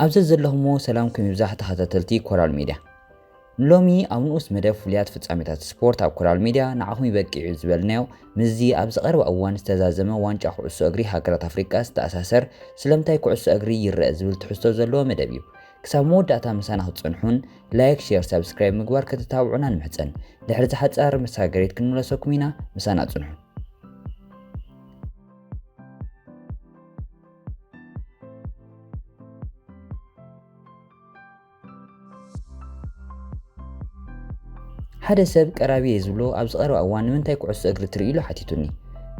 ኣብ ዘዘለኹምዎ ሰላምኩም ይብዛሕ ተኸታተልቲ ኮራል ሚድያ። ሎሚ ኣብ ንኡስ መደብ ፍሉያት ፍጻሜታት ስፖርት ኣብ ኮራል ሚድያ ንዓኹም ይበቅዕ እዩ ዝበልናዮ ምስዚ ኣብ ዝቐረበ እዋን ዝተዛዘመ ዋንጫ ኩዕሶ እግሪ ሃገራት ኣፍሪቃ ዝተኣሳሰር ስለምንታይ ኩዕሶ እግሪ ይረአ ዝብል ትሕዝቶ ዘለዎ መደብ እዩ። ክሳብ መወዳእታ ምሳና ክትጸንሑን ላይክ፣ ሼር፣ ሳብስክራይብ ምግባር ከተታብዑና ንምሕጸን። ድሕሪ ዝሓጻር መሳገሪት ክንምለሰኩም ኢና፣ ምሳና ጽንሑ። ሓደ ሰብ ቀራቢ እየ ዝብሎ ኣብ ዝቐረበ እዋን ንምንታይ ኩዕሶ እግሪ ትርኢ ኢሉ ሓቲቱኒ።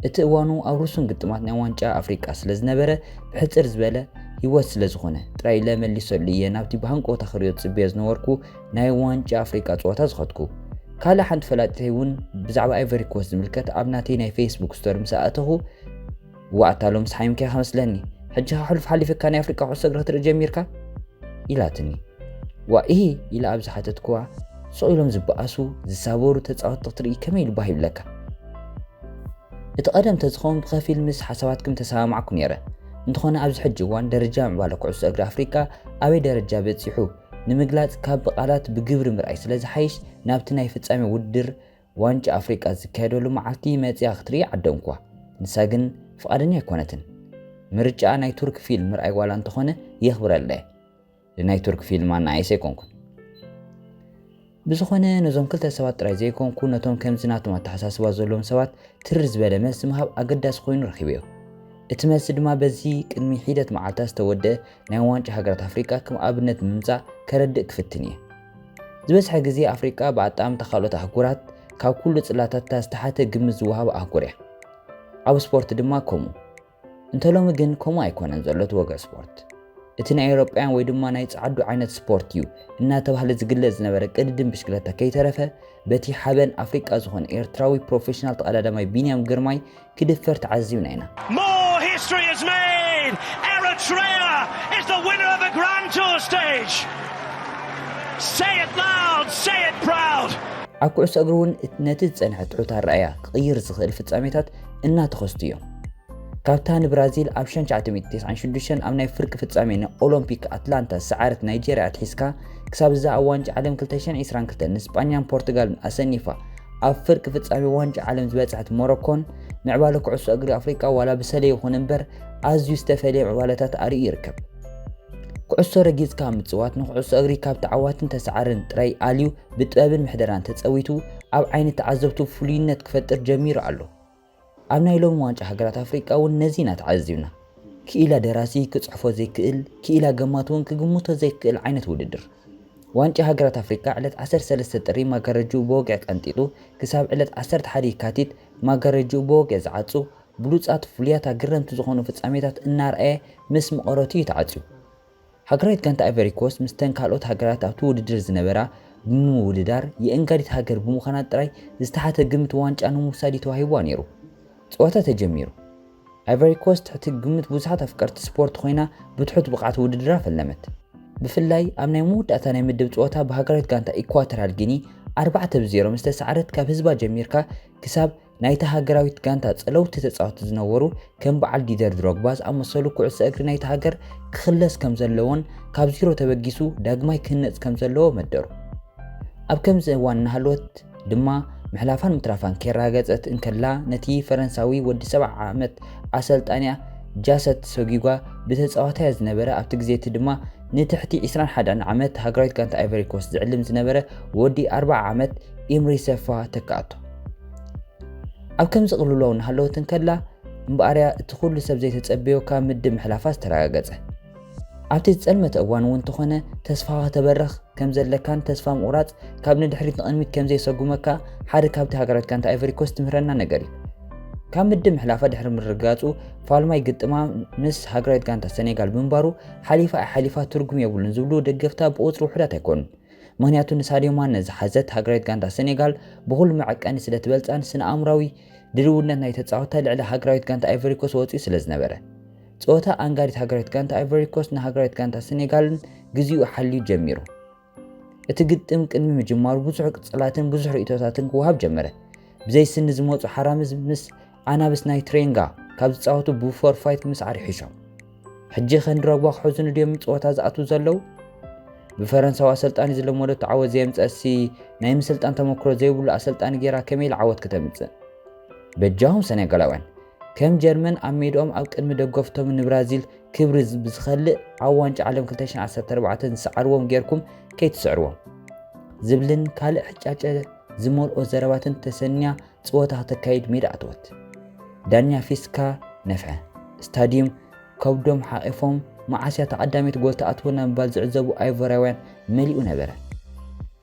እቲ እዋኑ ኣብ ርሱን ግጥማት ናይ ዋንጫ ኣፍሪቃ ስለ ዝነበረ ብሕጽር ዝበለ ህይወት ስለ ዝኾነ ጥራይ ኢለ መሊሰሉ እየ ናብቲ ብሃንቀውታ ክሪኦ ዝጽበዮ ዝነበርኩ ናይ ዋንጫ ኣፍሪቃ ጸወታ ዝኸድኩ። ካልእ ሓንቲ ፈላጢተይ እውን ብዛዕባ ኣይቨሪ ኮስት ዝምልከት ኣብ ናተይ ናይ ፌስቡክ ስቶሪ ምስ ኣእተኹ፣ "ዋእ ኣታ ሎምስ ሓሚምካ ኢኻ መስለኒ፣ ሕጂ ኸ ሕሉፍ ሓሊፈካ ናይ ኣፍሪቃ ኩዕሶ እግሪ ክትርኢ ጀሚርካ?" ኢላትኒ። "ዋእ ኢሂ?" ኢለ ኣብ ዝሓተትክዋ፣ ስቕ ኢሎም ዝበኣሱ ዝሳበሩ ተጻወትቲ ክትርኢ ከመይ ኢሉ ባህ ይብለካ? እቲ ቀደም ተዝኸውን ብኸፊል ምስ ሓሳባትኩም ተሰማማዕኩ ነይረ። እንተኾነ ኣብዚ ሕጂ እዋን ደረጃ ምዕባለ ኩዕሶ እግሪ ኣፍሪቃ ኣበይ ደረጃ በጺሑ ንምግላጽ ካብ ብቓላት ብግብሪ ምርኣይ ስለ ዝሓይሽ ናብቲ ናይ ፍጻሜ ውድድር ዋንጫ ኣፍሪቃ ዝካየደሉ መዓልቲ መጺኣ ክትርኢ ዓደምኩዋ። ንሳ ግን ፍቓደኛ ኣይኮነትን። ምርጫኣ ናይ ቱርክ ፊልም ምርኣይ ዋላ እንተኾነ የኽብረላ እየ። ንናይ ቱርክ ፊልም ኣነኣኢሰ ኣይኮንኩን። ብዝኾነ ነዞም ክልተ ሰባት ጥራይ ዘይኮንኩ ነቶም ከምዚ ናቶም ኣተሓሳስባ ዘለዎም ሰባት ትርር ዝበለ መልሲ ምሃብ ኣገዳሲ ኮይኑ ረኺበዮ። እቲ መልሲ ድማ በዚ ቅድሚ ሒደት መዓልታት ዝተወደአ ናይ ዋንጫ ሃገራት ኣፍሪቃ ከም ኣብነት ብምምጻእ ከረድእ ክፍትን እየ። ዝበዝሐ ግዜ ኣፍሪቃ ብኣጣምታ ካልኦት ኣህጉራት ካብ ኩሉ ጽላታታ ዝተሓተ ግምት ዝወሃባ ኣህጉር እያ። ኣብ ስፖርት ድማ ከምኡ። እንተ ሎሚ ግን ከምኡ ኣይኮነን ዘሎ እቲ ወግዒ ስፖርት። እቲ ናይ ኤውሮጳውያን ወይ ድማ ናይ ጸዓዱ ዓይነት ስፖርት እዩ እናተባህለ ዝግለጽ ዝነበረ ቅድድም ብሽክለታ ከይተረፈ በቲ ሓበን ኣፍሪቃ ዝኾነ ኤርትራዊ ፕሮፌሽናል ተቐዳዳማይ ቢንያም ግርማይ ክድፈር ተዓዚብና ኢና። More history is made. Eritrea is the winner of the Grand Tour stage. Say it loud, say it proud. ኣብ ኩዕሶ እግሪ እውን ነቲ ዝጸንሐ ትሑት ኣረኣእያ ክቕይር ዝኽእል ፍጻሜታት እናተኸስቱ እዮም። ካብታ ንብራዚል ኣብ ሸንሸዓተ ሚእቲ ተስዓን ሽዱሽተን ኣብ ናይ ፍርቂ ፍጻሜ ናይ ኦሎምፒክ ኣትላንታ ዝሰዓረት ናይጀርያ ኣትሒዝካ ክሳብ እዛ ኣብ ዋንጫ ዓለም ክልተ ሽሕን ዕስራን ክልተን ንስጳኛን ፖርቱጋልን ኣሰኒፋ ኣብ ፍርቂ ፍጻሜ ዋንጫ ዓለም ዝበጽሐት ሞሮኮን ምዕባለ ኩዕሶ እግሪ ኣፍሪቃ ዋላ ብሰለ ይኹን እምበር ኣዝዩ ዝተፈልየ ምዕባለታት ኣርእዩ ይርከብ። ኩዕሶ ረጊጽካ ምጽዋት ንኩዕሶ እግሪ ካብ ተዓዋትን ተሰዓርን ጥራይ ኣልዩ ብጥበብን ምሕደራን ተጸዊቱ ኣብ ዓይኒ ተዓዘብቱ ፍሉይነት ክፈጥር ጀሚሩ ኣሎ። ኣብ ናይ ሎሚ ዋንጫ ሃገራት ኣፍሪቃ እውን ነዚ ኢና ተዓዚብና። ክኢላ ደራሲ ክጽሕፎ ዘይክእል፣ ክኢላ ገማት እውን ክግምቶ ዘይክእል ዓይነት ውድድር። ዋንጫ ሃገራት ኣፍሪቃ ዕለት ዓሰርተ ሰለስተ ጥሪ ማጋረጅኡ ብወግዒ ቀንጢጡ ክሳብ ዕለት ዓሰርተ ሓደ የካቲት ማጋረጅኡ ብወግዒ ዝዓጹ ብሉጻት ፍሉያት ኣገረምቲ ዝኾኑ ፍጻሜታት እናርኣየ ምስ መቐረቱ እዩ ተዓጽዩ። ሃገራዊት ጋንታ ኣይቨሪ ኮስት ምስተን ካልኦት ሃገራት ኣብቲ ውድድር ዝነበራ ብምውድዳር የእንጋዲት ሃገር ብምዃና ጥራይ ዝተሓተ ግምት ዋንጫ ንምውሳድ እዩ ተዋሂብዋ ነይሩ። ጸወታ ተጀሚሩ። ኣይቨሪ ኮስት ትሕቲ ግምት ብዙሓት ኣፍቀርቲ ስፖርት ኮይና ብትሑት ብቕዓት ውድድራ ፈለመት። ብፍላይ ኣብ ናይ መወዳእታ ናይ ምድብ ጸወታ ብሃገራዊት ጋንታ ኢኳቶርያል ጊኒ ኣርባዕተ ብ ዜሮ ምስ ተሰዓረት ካብ ህዝባ ጀሚርካ ክሳብ ናይታ ሃገራዊት ጋንታ ጸለውቲ ተጻወትቲ ዝነበሩ ከም በዓል ዲደር ድሮግባ ዝኣመሰሉ ኩዕሶ እግሪ ናይታ ሃገር ክኽለስ ከም ዘለዎን ካብ ዚሮ ተበጊሱ ዳግማይ ክህነጽ ከም ዘለዎ መደሩ። ኣብ ከምዚ እዋን እናሃለወት ድማ ምሕላፋን ምትራፋን ከየረጋገጸት እንከላ ነቲ ፈረንሳዊ ወዲ ሰብዓ ዓመት ኣሰልጣኒኣ ጃሰት ሶጊጓ ብተጻዋታያ ዝነበረ ኣብቲ ግዜ እቲ ድማ ንትሕቲ ዕስራን ሓደን ዓመት ሃገራዊት ጋንታ ኣይቨሪ ኮስት ዝዕልም ዝነበረ ወዲ ኣርብዓ ዓመት ኢምሪ ሰፋ ተክኣቶ። ኣብ ከምዚ ቅልውላው እናሃለወት እንከላ እምበኣርያ እቲ ኩሉ ሰብ ዘይተጸበዮ ካብ ምድብ ምሕላፋ ዝተረጋገጸ። ኣብቲ ዝጸልመተ እዋን እውን እንተኾነ ተስፋኻ ከተበርኽ ከም ዘለካን ተስፋ ምቑራጽ ካብ ንድሕሪት ንቕድሚት ከም ዘየሰጉመካ ሓደ ካብቲ ሃገራዊት ጋንታ ኣይቨሪ ኮስት ትምህረና ነገር እዩ። ካብ ምድብ ምሕላፋ ድሕሪ ምርግጋጹ ፋልማይ ግጥማ ምስ ሃገራዊት ጋንታ ሰኔጋል ብምንባሩ ሓሊፋ ኣይሓሊፋ ትርጉም የብሉን ዝብሉ ደገፍታ ብቑጽሪ ውሑዳት ኣይኮኑን። ምኽንያቱ ንሳድዮ ማነ ዝሓዘት ሃገራዊት ጋንታ ሰኔጋል ብኹሉ መዐቀኒ ስለ ትበልጻን ስነ ኣእምራዊ ድልውነት ናይ ተጻወታ ልዕሊ ሃገራዊት ጋንታ ኣይቨሪ ኮስት ወጺኡ ስለ ዝነበረ። ጸወታ ኣንጋዲት ሃገራዊት ጋንታ ኣይቨሪ ኮስት ንሃገራዊት ጋንታ ሰኔጋልን ግዜኡ ሓልዩ ጀሚሩ። እቲ ግጥም ቅድሚ ምጅማሩ ብዙሕ ቅጽላትን ብዙሕ ርእይቶታትን ክወሃብ ጀመረ። ብዘይ ስኒ ዝመጹ ሓራምዝ ምስ ኣናብስ ናይ ትሬንጋ ካብ ዝጻወቱ ብፎርፋይት ምስ ኣርሒሾም። ሕጂ ከ ንድሮግባ ክሕዝኑ ድዮም ጸወታ ዝኣትዉ ዘለዉ? ብፈረንሳዊ ኣሰልጣኒ ዝለመደቶ ዓወት ዘየምጸእሲ፣ ናይ ምስልጣን ተመክሮ ዘይብሉ ኣሰልጣኒ ጌራ ከመይ ኢላ ዓወት ከተምጽእ? በጃኹም ሰኔጋላውያን፣ ከም ጀርመን ኣብ ሜድኦም ኣብ ቅድሚ ደገፍቶም ንብራዚል ክብሪ ዝ- ብዝኸልእ ኣብ ዋንጫ ዓለም ክልተ ሽሕን ዓሰርተ ኣርባዕተን ዝሰዓርዎም ጌርኩም ከይትስዕርዎም። ዝብልን ካልእ ሕጫጨ ዝመልኦ ዘረባትን ተሰንያ ጸወታ ከተካይድ ሜዳ ኣተወት። ዳኛ ፊስካ ነፍሐ። ስታድዩም ከብዶም ሓቒፎም፣ መዓስ እያ እታ ቀዳመይቲ ጎል ትኣትወና ምባል ዝዕዘቡ ኣይቮራውያን መሊኡ ነበረ።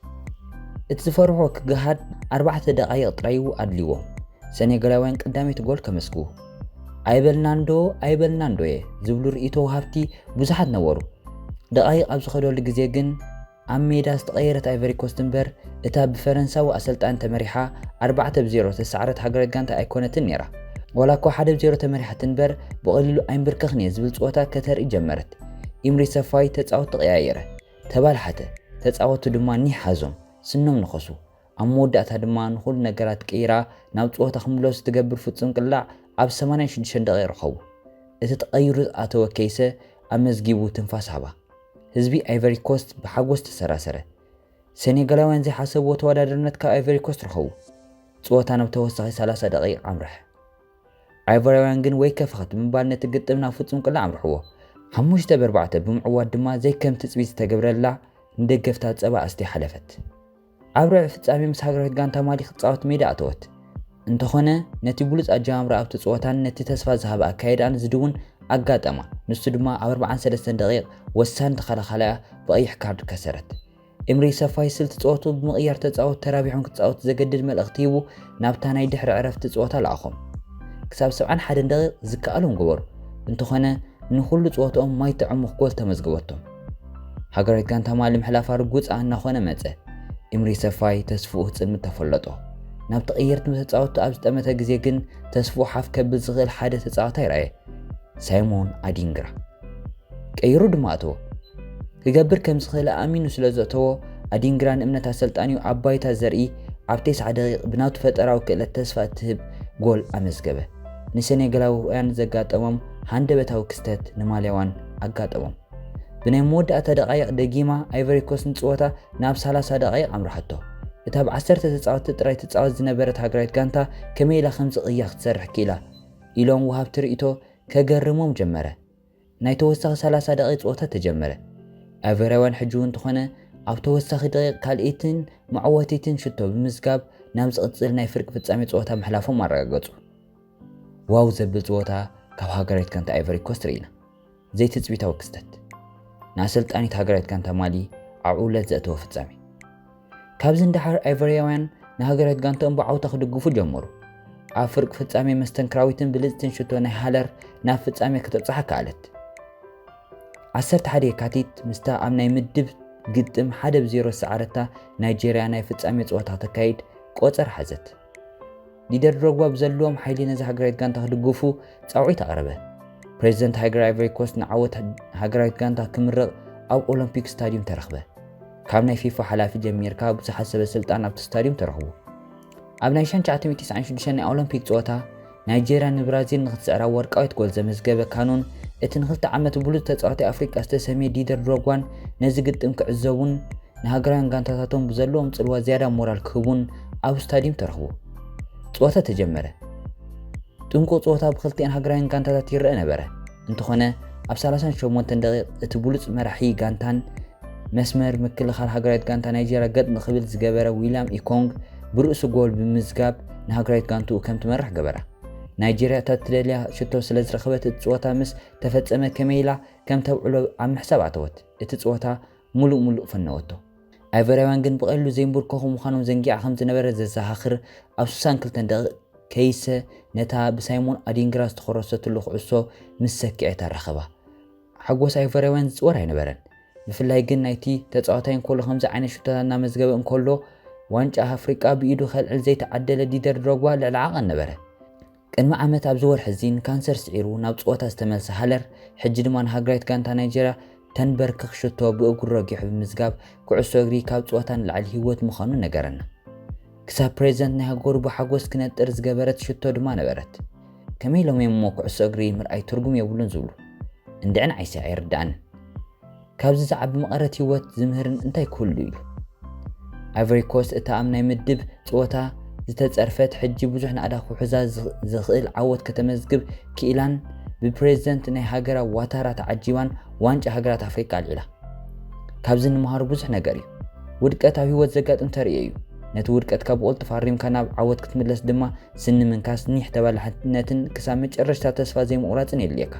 እቲ ዝፈርሖ ክገሃድ ኣርባዕተ ደቓይቕ ጥራይ እዩ ኣድልይዎም። ሰኔጋላውያን ቀዳመይቲ ጎል ከመስግቡ። ኣይበልናንዶ ኣይበልናንዶ እየ ዝብሉ ርእይቶ ወሃብቲ ብዙሓት ነበሩ። ደቓይቕ ኣብ ዝኸደሉ ግዜ ግን ኣብ ሜዳ ዝተቐየረት ኣይቨሪ ኮስት እምበር፣ እታ ብፈረንሳዊ ኣሰልጣኒ ተመሪሓ ኣርባዕተ ብ ዜሮ ዝተሰዓረት ሃገራዊት ጋንታ ኣይኮነትን ነይራ። ዋላ እኳ ሓደ ብ ዜሮ ተመሪሓት እምበር፣ ብቐሊሉ ኣይንብርከኽን እየ ዝብል ጸወታ ከተርኢ ጀመረት። ኢምሪ ሰፋይ ተጻወትቲ ቀያየረ፣ ተባላሓተ። ተጻወትቱ ድማ ኒሕ ሓዞም፣ ስኖም ነኸሱ። ኣብ መወዳእታ ድማ ንኹሉ ነገራት ቀይራ ናብ ጸወታ ክምለሱ ትገብር ፍጹም ቅላዕ ኣብ ሰማንያን ሽዱሽተን ደቂቕ ረኸቡ። እቲ ተቐይሩ ዝኣተወ ኬይሰ ኣመዝጊቡ ትንፋስ ሃባ። ህዝቢ ኣይቨሪ ኮስት ብሓጎስ ተሰራሰረ። ሰኔጋላውያን ዘይሓሰብዎ ተወዳዳርነት ካብ ኣይቨሪ ኮስት ረኸቡ። ጸወታ ናብ ተወሳኺ ሰላሳ ደቂቕ ኣምርሐ። ኣይቮራውያን ግን ወይ ከፈኸት ብምባል ነቲ ግጥም ናብ ፍጹም ቅላዕ ኣምርሕዎ። ሓሙሽተ ብ ኣርባዕተ ብምዕዋት ድማ ዘይከም ትጽቢት ዝተገብረላ ንደገፍታ ጸባ ኣስትያ ሓለፈት። ኣብ ርብዒ ፍጻሜ ምስ ሃገራዊት ጋንታ ማሊ ክትጻወት ሜዳ ኣተወት። እንተኾነ ነቲ ብሉጽ ኣጀማምራ ኣብቲ ጸወታን ነቲ ተስፋ ዝሃበ ኣካይዳን ዝድውን ኣጋጠማ። ንሱ ድማ ኣብ ኣርባዓን ሰለስተን ደቂቕ ወሳኒ ተኸላኻላያ ብቐይሕ ካርድ ከሰረት። ኤምሪ ሰፋይ ስልቲ ጸወቱ ብምቕያር ተጻወት ተራቢሖም ክጻወቱ ዘገድድ መልእኽቲ ሂቡ ናብታ ናይ ድሕሪ ዕረፍቲ ጸወታ ለኣኾም። ክሳብ ሰብዓን ሓደን ደቂቕ ዝከኣሎም ገበሩ። እንተኾነ ንኹሉ ጸወትኦም ማይ ተዕሙኽ ጎል ተመዝገበቶም። ሃገራዊት ጋንታ ማሊ ምሕላፋ ርጉጽ እናኾነ መጸ። ኤምሪ ሰፋይ ተስፍኡ ክጽልምት ተፈለጦ። ናብ ተቐየርቲ ተጻወትቱ ኣብ ዝጠመተ ግዜ ግን ተስፍኡ ሓፍ ከብል ዝኽእል ሓደ ተጻዋታይ ረኣየ። ሳይሞን ኣዲንግራ። ቀይሩ ድማ ኣተዎ። ክገብር ከም ዝኽእል ኣሚኑ ስለ ዘእተዎ፣ ኣዲንግራ ንእምነት ኣሰልጣኒኡ ኣብ ባይታ ዘርኢ ኣብ ተስዓ ደቂቕ ብናቱ ፈጠራዊ ክእለት ተስፋ እትህብ ጎል ኣመዝገበ። ንሰኔጋላውያን ዘጋጠሞም ሃንደበታዊ ክስተት ንማልያውያን ኣጋጠሞም። ብናይ መወዳእታ ደቃይቕ ደጊማ ኣይቨሪ ኮስት ንጽወታ ናብ ሰላሳ ደቃይቕ ኣምርሓቶ። እታ ብ ዓሰርተ ተጻወትቲ ጥራይ ትጻወት ዝነበረት ሃገራዊት ጋንታ ከመይ ኢላ ከምዚ ቅያ ክትሰርሕ ክኢላ ኢሎም ወሃብቲ ርእይቶ ከገርሞም ጀመረ። ናይ ተወሳኺ ሰላሳ ደቂቕ ጸወታ ተጀመረ። ኣይቨራውያን ሕጂ እውን እንተኾነ ኣብ ተወሳኺ ደቂቕ ካልኣይትን መዕወቲትን ሽቶ ብምዝጋብ ናብ ዝቕጽል ናይ ፍርቂ ፍጻሜ ጸወታ ምሕላፎም ኣረጋገጹ። ዋው ዘብል ጸወታ ካብ ሃገራዊት ጋንታ ኣይቨሪ ኮስት ርኢና። ዘይትጽቢታዊ ክስተት። ንኣሰልጣኒት ሃገራዊት ጋንታ ማሊ ዓውለት ዘእተወ ፍጻሜ። ካብዚ ንደሓር ኣይቨርያውያን ንሃገራዊት ጋንታኦም ብዓውታ ክድግፉ ጀመሩ። ኣብ ፍርቂ ፍጻሜ መስተንክራዊትን ብልጽትን ሽቶ ናይ ሃለር ናብ ፍጻሜ ክትብጽሓ ከኣለት። ዓሰርተ ሓደ የካቲት ምስታ ኣብ ናይ ምድብ ግጥም ሓደ ብ ዜሮ ዝሰዓረታ ናይጄርያ ናይ ፍጻሜ ጸወታ ከተካይድ ቆጸራ ሓዘት። ሊደር ድሮግባ ብዘለዎም ሓይሊ ነዛ ሃገራዊት ጋንታ ክድግፉ ጻውዒት ኣቕረበ። ፕሬዚደንት ሃገር ኣይቨሪ ኮስት ንዓወት ሃገራዊት ጋንታ ክምርቕ ኣብ ኦሎምፒክ ስታድዩም ተረኽበ። ካብ ናይ ፊፋ ሓላፊ ጀሚርካ ብዝሓሰበ ስልጣን ኣብቲ ስታድዩም ተረኽቡ። ኣብ ናይ ሽሕን ትሽዓተ ሚእትን ተስዓን ሽዱሽተን ናይ ኦሎምፒክ ጸወታ ናይጄርያ ንብራዚል ንክትስዕራ ወርቃዊት ጎል ዘመዝገበ ካኑን፣ እቲ ንክልተ ዓመት ብሉጽ ተጻዋታይ ኣፍሪቃ ዝተሰምየ ዲደር ድሮግባን ነዚ ግጥም ክዕዘቡን ንሃገራውያን ጋንታታቶም ብዘለዎም ጽልዋ ዝያዳ ሞራል ክህቡን ኣብ ስታድዩም ተረኽቡ። ጸወታ ተጀመረ። ጥንቁቕ ጸወታ ብክልቲኣን ሃገራውያን ጋንታታት ይረአ ነበረ። እንተኾነ ኣብ ሰላሳን ሸሞንተን ደቂቕ እቲ ብሉጽ መራሒ ጋንታን መስመር ምክልኻል ሃገራዊት ጋንታ ናይጄርያ ገጥ ንክብል ዝገበረ ዊልያም ኢኮንግ ብርእሱ ጎል ብምዝጋብ ንሃገራዊት ጋንትኡ ከም ትመርሕ ገበራ። ናይጄርያ እታ ትደልያ ሽቶ ስለ ዝረኸበት እቲ ጸወታ ምስ ተፈጸመ ከመይ ኢላ ከም ተብዕሎ ኣብ ምሕሳብ ኣተወት። እቲ ጸወታ ሙሉእ ሙሉእ ፈነወቶ። ኣይቨርያውያን ግን ብቐሊሉ ዘይንብርከኹ ምዃኖም ዘንጊዓ ከም ዝነበረ ዘዘኻኽር ኣብ ስሳን ክልተን ደቂቕ ከይሰ ነታ ብሳይሞን ኣዲንግራ ዝተኾረሰትሉ ኩዕሶ ምስ ሰኪዐት ኣራኸባ። ሓጎስ ኣይቨርያውያን ዝጽወር ኣይነበረን። ብፍላይ ግን ናይቲ ተጻዋታይ እንከሎ ከምዚ ዓይነት ሽቶታት እናመዝገበ እንከሎ ዋንጫ ኣፍሪቃ ብኢዱ ከልዕል ዘይተዓደለ ዲደር ድሮግባ ልዕሊ ዓቐን ነበረ። ቅድሚ ዓመት ኣብዚ ወርሒ እዚ ንካንሰር ስዒሩ ናብ ጸወታ ዝተመልሰ ሃለር፣ ሕጂ ድማ ንሃገራዊት ጋንታ ናይጀርያ ተንበርክኽ ሽቶ ብእግሩ ረጊሑ ብምዝጋብ ኩዕሶ እግሪ ካብ ጸወታ ንላዕሊ ህይወት ምዃኑ ነገረና። ክሳብ ፕሬዚደንት ናይ ሃገሩ ብሓጎስ ክነጥር ዝገበረት ሽቶ ድማ ነበረት። ከመይ ኢሎም እዮም እሞ ኩዕሶ እግሪ ምርኣይ ትርጉም የብሉን ዝብሉ? እንድዕን ዓይሲ ኣይርዳእን። ካብዚ ዝዓቢ መቐረት ህይወት ዝምህርን እንታይ ክህሉ እዩ? ኣይቨሪ ኮስት እታ ኣብ ናይ ምድብ ጸወታ ዝተጸርፈት፣ ሕጂ ብዙሕ ናእዳ ክውሕዛ ዝኽ- ዝኽእል ዓወት ከተመዝግብ ክኢላን ብፕሬዝደንት ናይ ሃገራ ዋታራ ተዓጂባን ዋንጫ ሃገራት ኣፍሪቃ ኣልዒላ። ካብዚ ንመሃሮ ብዙሕ ነገር እዩ። ውድቀት ኣብ ህይወት ዘጋጥም ተርእዮ እዩ። ነቲ ውድቀትካ ብቕልጡፍ ኣሪምካ ናብ ዓወት ክትምለስ ድማ ስኒ ምንካስ፣ ኒሕ ተባላሕነትን ክሳብ መጨረሽታ ተስፋ ዘይምቑራጽን የድልየካ።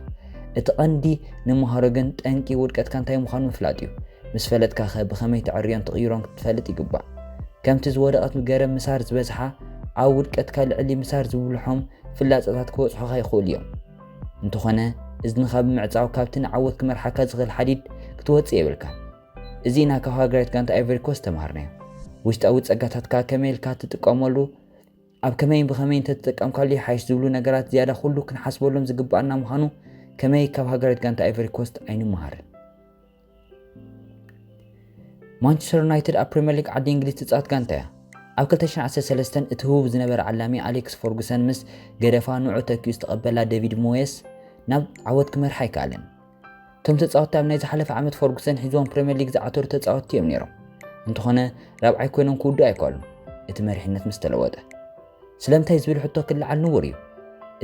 እቲ ቀንዲ ንመሃሮ ግን ጠንቂ ውድቀትካ እንታይ ምዃኑ ምፍላጥ እዩ። ምስ ፈለጥካ ኸ ብኸመይ ተዕርዮን ትቕይሮን ክትፈልጥ ይግባእ። ከምቲ ዝወደቐት ገረብ ምሳር ዝበዝሓ፣ ኣብ ውድቀትካ ልዕሊ ምሳር ዝብልሖም ፍላጻታት ክበጽሑኻ ይኽእሉ እዮም። እንተኾነ፣ እዝንኻ ብምዕጻው ካብቲ ንዓወት ክመርሓካ ዝኽእል ሓዲድ ክትወጽእ የብልካን። እዚ ኢና ካብ ሃገራዊት ጋንታ ኣይቨሪ ኮስት ተማሃርናዮ። ውሽጣዊ ጸጋታትካ ከመይ ኢልካ ትጥቀመሉ፣ ኣብ ከመይን ብኸመይን እንተተጠቀምካሉ ይሓይሽ ዝብሉ ነገራት ዝያዳ ኩሉ ክንሓስበሎም ዝግብኣና ምዃኑ ከመይ ካብ ሃገራዊት ጋንታ ኣይቨሪ ኮስት ኣይንመሃርን። ማንቸስተር ዩናይትድ ኣብ ፕሪምየር ሊግ ዓዲ እንግሊዝ ትጻወት ጋንታ እያ። ኣብ ክልተ ሽሕን ዓሰርተ ሰለስተን እቲ ህቡብ ዝነበረ ዓላሚ ኣሌክስ ፈርጉሰን ምስ ገደፋ ንዑ ተኪኡ ዝተቐበላ ዴቪድ ሞየስ ናብ ዓወት ክመርሓ ኣይከኣለን። እቶም ተጻወትቲ ኣብ ናይ ዝሓለፈ ዓመት ፈርጉሰን ሒዝዎም ፕሪምየር ሊግ ዝዓተሩ ተጻወትቲ እዮም ነይሮም። እንተኾነ ራብዓይ ኮይኖም ክውድኡ ኣይከኣሉን፣ እቲ መሪሕነት ምስ ተለወጠ። ስለምንታይ ዝብል ሕቶ ክለዓል ንቡር እዩ።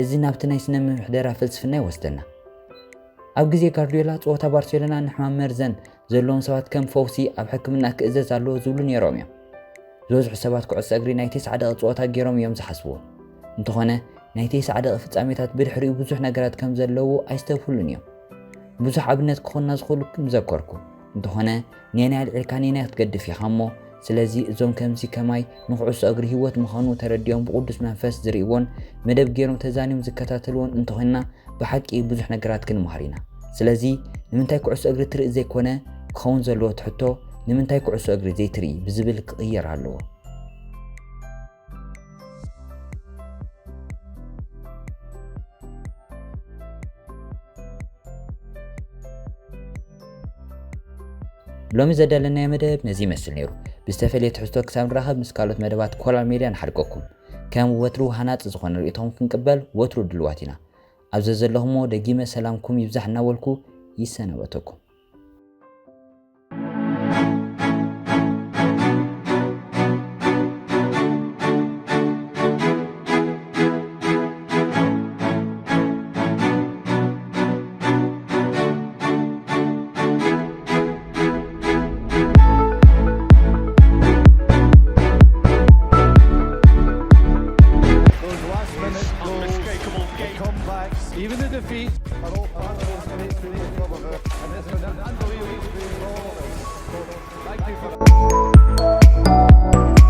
እዚ ናብቲ ናይ ስነ ምምሕደራ ፍልስፍና ይወስደና። ኣብ ግዜ ጋርዲዮላ ጸወታ ባርሴሎና ንሕማም መርዘን ዘለዎም ሰባት ከም ፈውሲ ኣብ ሕክምና ክእዘዝ ኣለዎ ዝብሉ ነይሮም እዮም። ዝበዝሑ ሰባት ኩዕሶ እግሪ ናይ ተስዓ ደቂቕ ጸወታ ገይሮም እዮም ዝሓስብዎ። እንተኾነ ናይ ተስዓ ደቂቕ ፍጻሜታት ብድሕሪኡ ብዙሕ ነገራት ከም ዘለዉ ኣይስተብህሉን እዮም። ብዙሕ ኣብነት ክኾንና ዝኽእሉ ከም ዘከርኩ። እንተኾነ ነየናይ ኣልዒልካ ነየናይ ክትገድፍ ኢኻ እሞ፣ ስለዚ እዞም ከምዚ ከማይ ንኩዕሶ እግሪ ህይወት ምዃኑ ተረዲኦም ብቅዱስ መንፈስ ዝርእይዎን መደብ ገይሮም ተዛንዮም ዝከታተልዎን እንተኾንና ብሓቂ ብዙሕ ነገራት ክንመሃር ኢና። ስለዚ ንምንታይ ኩዕሶ እግሪ ትርኢ ዘይኮነ ክኸውን ዘለዎ እቲ ሕቶ ንምንታይ ኩዕሶ እግሪ ዘይትርኢ ብዝብል ክቕየር ኣለዎ። ሎሚ ዘዳለናዮ መደብ ነዚ ይመስል ነይሩ። ብዝተፈለየ ትሕዝቶ ክሳብ ንራኸብ ምስ ካልኦት መደባት ኮላል ሜድያ ንሓድገኩም። ከም ወትሩ ሃናጺ ዝኾነ ርእይቶኹም ክንቅበል ወትሩ ድልዋት ኢና። ኣብ ዘዘለኹሞ ደጊመ ሰላምኩም ይብዛሕ እናበልኩ ይሰናበተኩም። Those last minute goals, the comebacks, even the defeat are all part of those great feelings. And it's been an unbelievable experience for all of us. So, thank you for